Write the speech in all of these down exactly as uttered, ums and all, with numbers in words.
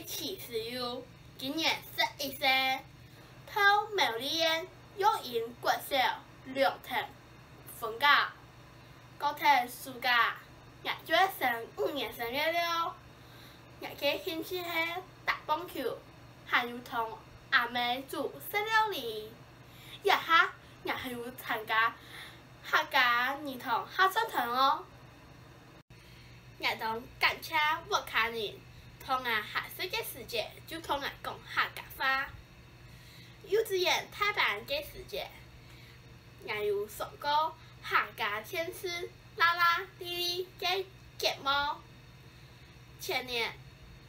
徐思友，今年十一歲，讀苗栗縣育英國小兩廳分校。過忒暑假，𠊎就愛升五年生了囉。𠊎个興趣係打棒球，還有同阿姆煮食料理。這下𠊎還有參加客家兒童合唱團哦。 𠊎當感謝屋下人，同𠊎較細个時節就同𠊎講客家話。幼稚園大班个時節，𠊎有上過客家電視啦啦哩哩个節目。前年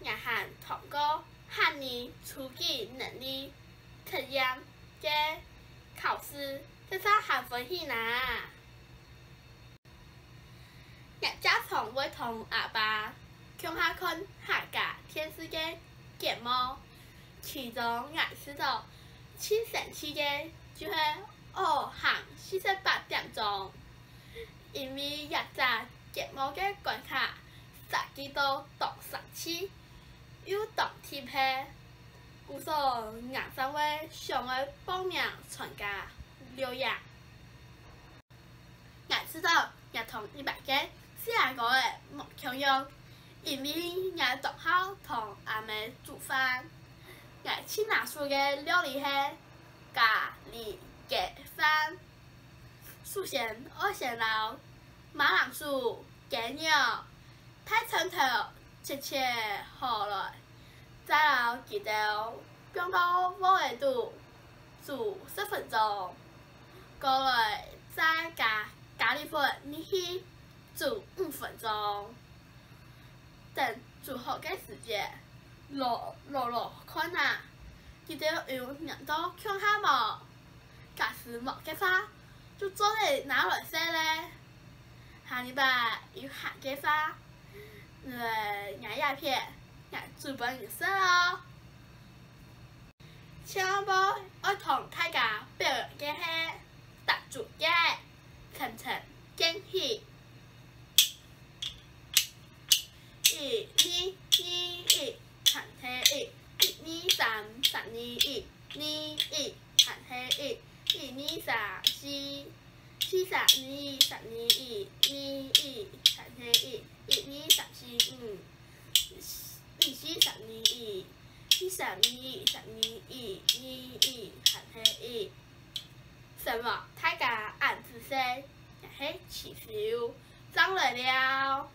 ，𠊎還通過客語初級能力測驗个考試，這下還歡喜哪！ 𠊎正常會同阿爸共下看客家電視个節目，其中𠊎試著盡生趣个就係學行四十八點鐘，因為這隻節目个關卡設計到當生趣，又當特別，故所𠊎正會想愛報名參加錄影。 𠊎試著𠊎同一般个細阿哥仔無共樣，因為𠊎當好同阿姆煮飯。𠊎盡拿手个料理係咖哩雞飯。首先愛先摎馬鈴薯、雞肉、大蒜頭切切好來，再摎佢兜放到鑊仔肚煮十分鐘。 過來再加咖哩粉入去煮五分鐘。等煮好个時節，摎摎摎看啊，佢兜有黏到共下無？假使無个話，就做得拿來食咧。下禮拜有閒个話，你來𠊎這片，𠊎煮分你食哦。 千萬愛同大家表揚个係，打足个層層建起。一、二、二、一，還係一，一、二、三、三、二、一，二、一，還係一，一、二、三、四，四、三、二、三、二、一，二、一，還係一，一、二、三、四、五。 二四三二一，二三二一，三二一，二一，還係一。承蒙大家恁仔細，𠊎係徐秀，正來尞。